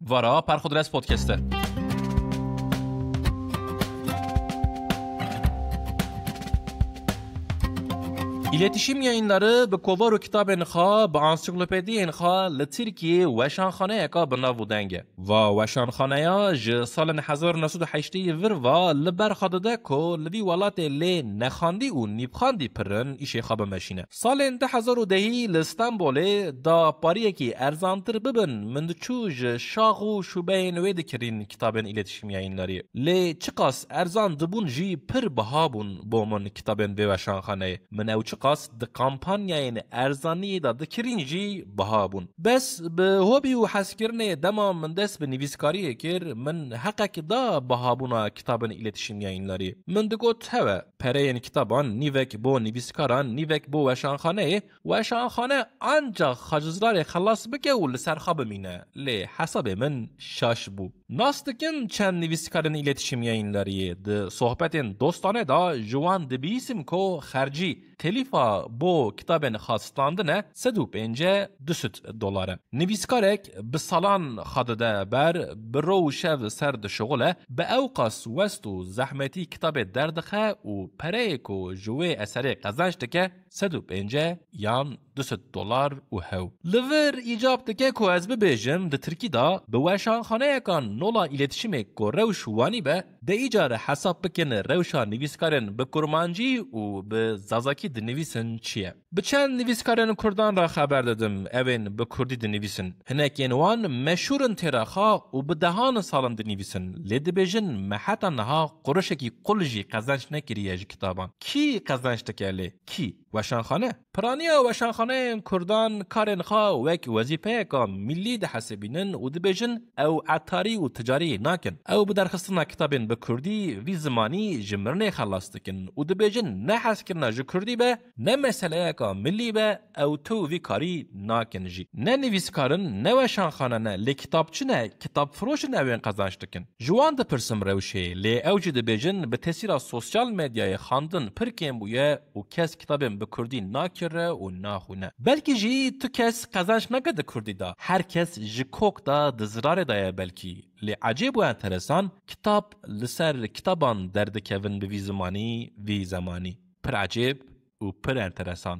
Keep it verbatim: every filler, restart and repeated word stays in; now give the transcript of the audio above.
Vara Perxudres Podcast'te. İletişim Yayınları bi kovar û kitabên xwe, bi ansiklopediyên xwe li Tirkiyê weşanxaneyeka bi nav û deng e. Va weşanxaneya ji salên hezar û neh sed û heştê yê vir ve li ber xwe dide ku li vî welatê lê nexandî û nîvxandî pir in îşê xwe bimeşîne. Salên du hezar û dehî li Stenbolê da pariyekî erzantir bibin, min diçû ji şax û şûbeyên wê dikirîn kitabên îletişim yayınlarî. Lê çiqas erzan dibûn jî pir biha bûn bo min kitabên vê weşanxaneyê. Min ew çiqas di kampanyayên erzaniyê de dikirîn jî biha bûn. Bes bi hobî û hezkirinê dema min dest bi nivîskariyê kir, min heqek da bihabûna kitabên îletişim yayınlarî. Min digot, hewe, pereyên kitaban nîvek bo nivîskaran, nîvek bo weşanxaneyê, weşanxane ancax xecizrarê xelas bike û li ser xwe bimîne. Lê hesabê min şaş bû. Nas dikim çend nivîskarên îletişim yayınlariyê, di sohbetên dostane de ji wan dibihîsim ku xercî telîfa bo kitabên xwe standine sed û pêncî du sed dolar e. Nivîskarek bi salan xwe dide ber, bi ro û şev ser dişuxule, bi ew qas west û zehmetî kitabê derdixe û pereyê ku ji wê eserê qezenc dike, sed û pêncî yan du sed dolar û hew. Li vir îcab dike ku ez bibêjim, di tirkî de bi weşanxaneyekan nola îletişimê ku rewş wanî be, dê îcar hesab bikin rewşa nivîskarên bi kurmancî û bi zazakî dinivîsin çi ye. Bi çend nivîskarên kurdan re xeber didim, ew ên bi kurdî dinivîsin. Hinekên wan meşhûr in têra xwe û bi dehan salin dinivîsin. Lê dibêjin me heta niha qurişekî qul jî qezenc nekiriye ji kitaban. Kî qezenc dike lê? Kî? Weşanxane? Piraniya weşanxaneyên kurdan karên xwe wek wezîfeyeka millî dihesibînin û dibêjin ew etarî û ticarî nakin. Ew bi derxistina kitabên bi kurdî vî zimanî ji mirinê xelas dikin û dibêjin ne hezkirina ji kurdî be, ne meseleyeka millî be, ew tu vî karî nakin jî. Ne nivîskar in, ne weşanxane ne, lê kitapçi ne, kitapfiroş in ew ên qezenc dikin. Ji wan dipirsim rewşê, lê ew jî dibêjin bi tesîra sosyal medyayê xwendin pir kêm bûye û kes kitabên bi kurdî nakire û naxwîne. Belkî jî tu kes qezenc nake di kurdî de. Her kes ji kok de di zirarê de ye belkî. Lê ecêb û enteresan, kitab li ser kitaban derdikevin bi vî zimanî, vî zemanî. Pir ecêb û pir enteresan.